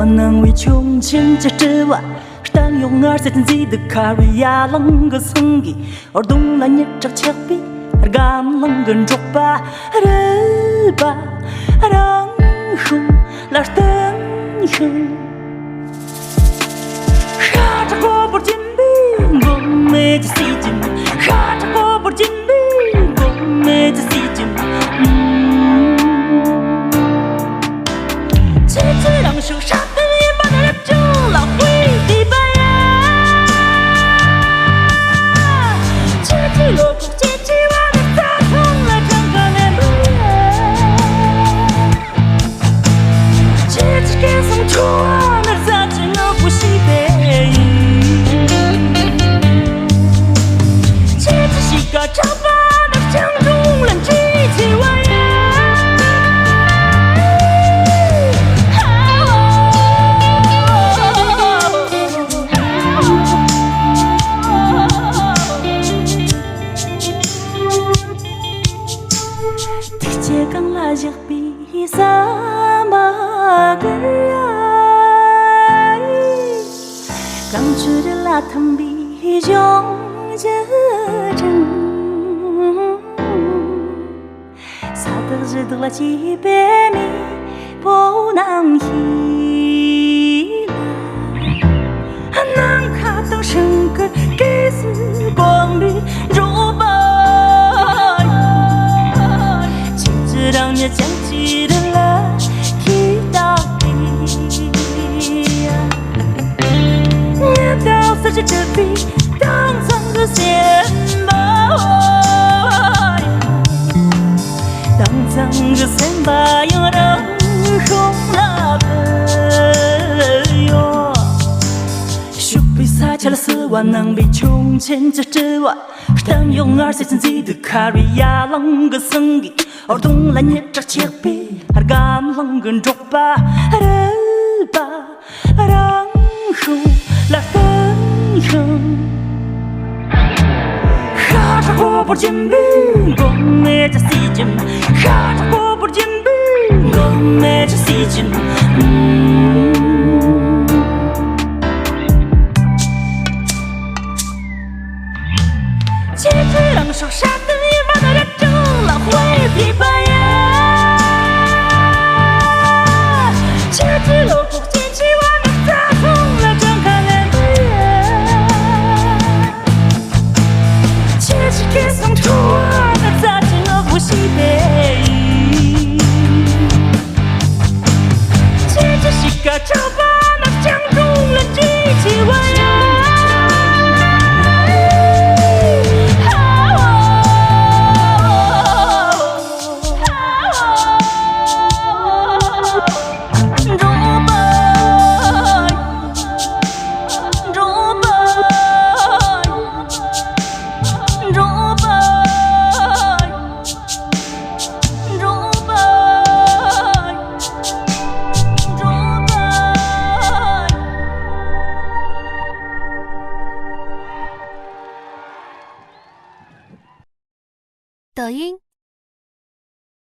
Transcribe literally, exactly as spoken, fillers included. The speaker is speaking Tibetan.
སྣང་བའི་ཁྱུང་ཆེན་གྱི་སྤྲུལ་བ། བརྟན་གཡོ་ངར་གསལ་གྱི་མཛེས་སྡུག་མཁར་བའི་ཡ་གླིང་གི་སེང་གེ། གདོང་ལ་མྱུར་བགྲོད་ཆགས་པའི་སྒམ་ལང་གི་འབྲོག་པ། རུས་པ་རང་བྱུང་ལ་བརྟེན་ཞིང་། ཤ་ཁྲག་གོ་བོར་སྦྱིན་པའི་མགོན་མེད་ཀྱི་སྲིད་ཀྱི། ཤ་ཁྲག་གོ་བོར་སྦྱིན་པའི་མགོན་མེད་ཀྱི་སྲིད་ཀྱི། ཁྱེད་ཀྱི་རང་ཤུགས་ཤ་སྟག་ཡིན་པ་ནི་རབ་བྱུང་ལ་དཔེ་བལྟས་པ་ཡ། ཁྱེད་ཀྱི་བློ་ཁོག་ཅན་གྱི་བ་ནི་རྩྭ་ཐང་ལ་གྲངས་ཀ་ལེན་པ་ཡ། ཁྱེད་ཀྱི་སྐད་གསུང་ཁྲོ་བ་ནི་རྩྭ་ཆུ་ནག་པོ་ཞིག་པས་ཡིན། ཁྱེད་ཀྱི་གཤིས་ཀ་གྲགས་པ་ནི་སྤྱང་གྲུང་ལ་འདྲིས་ཆེ་བ་ཡ། ཐུགས་རྗེ་གང་ལ་བཞག་པའི་ས་མ་གར་ཡ། གངས་ཆུ་རི་ལ་ཐིམ་པའི་གཞུང་བཞི་ཕྲེང་། ས་དག་བཞི་དག་ལ་སྐྱེས་པའི་མེས་པོ་རྣམས་ཤིས་ལ། ནམ་མཁའ་དང་སྲིན་ཁུར་གེགས་སུ་གོམས་པའི་འགྲོ་བ་ཡིན། ཁྱེད་ཀྱི་རང་ཉིད་ཅན་གྱི་རི་ལ་ཁྱེད་བཏགས་པའི། ཉི་ཟླ་གསལ་བྱེད་གྲུབ་པའི་དྭངས་གཙང་གི་སེམས་པ། དྭངས་གཙང་གི་སེམས་པ་ཡང་རང་ཤོང་ལ་བུད་ཡོད། ཕྱུག་པའི་ས་ཆ་ལ་བསིལ་བ་སྣང་བའི་ཁྱུང་ཆེན་གྱི་སྤྲུལ་བ། བརྟན་གཡོ་ངར་གསལ་གྱི་མཛེས་སྡུག་མཁར་བའི་ཡ་གླིང་གི་སེང་གེ། གདོང་ལ་མྱུར་བགྲོད་ཆགས་པའི་སྒམ་ལང་གི་འབྲོག་པ། རུས་པ་རང་བྱུང་ལ་བརྟེན་ཞིང་། ཤ་ཁྲག་གོ་བོར་སྦྱིན་པའི་མགོན་མེད་ཀྱི་སྲིད་ཀྱི། ཤ་ཁྲག་གོ་བོར་སྦྱིན་པའི་མགོན་མེད་ཀྱི་སྲིད་ཀྱི། ཁྱེད་ཀྱི་རང་སྲོག་ཤ་སྟག་ཡིན་པ་ནི་རབ་བྱུང་ལ་དཔེ་བལྟས་པ་ཡ། ཁྱེད་ཀྱི་བློ་ཁོག་ཅན་གྱི་བ་ནི་རྩྭ་ཐང་ལ་གྲངས་ཀ་ལེན་པ་ཡ། ཁྱེད་ཀྱི་སྐད་གསུང་ཁྲོ་བ་ནི་རྩྭ་ཆུ་ནག་པོ་ཞིག་པས་ཡིན། ཁྱེད་ཀྱི་གཤིས་ཀ་གྲགས་པ་ནི་སྤྱང་གྲུང་ལ་འདྲིས་ཆེ་བ་ཡ། འགྲོ་བ། འགྲོ་བ། འགྲོ་བ། འགྲོ་བ། འགྲོ་བ།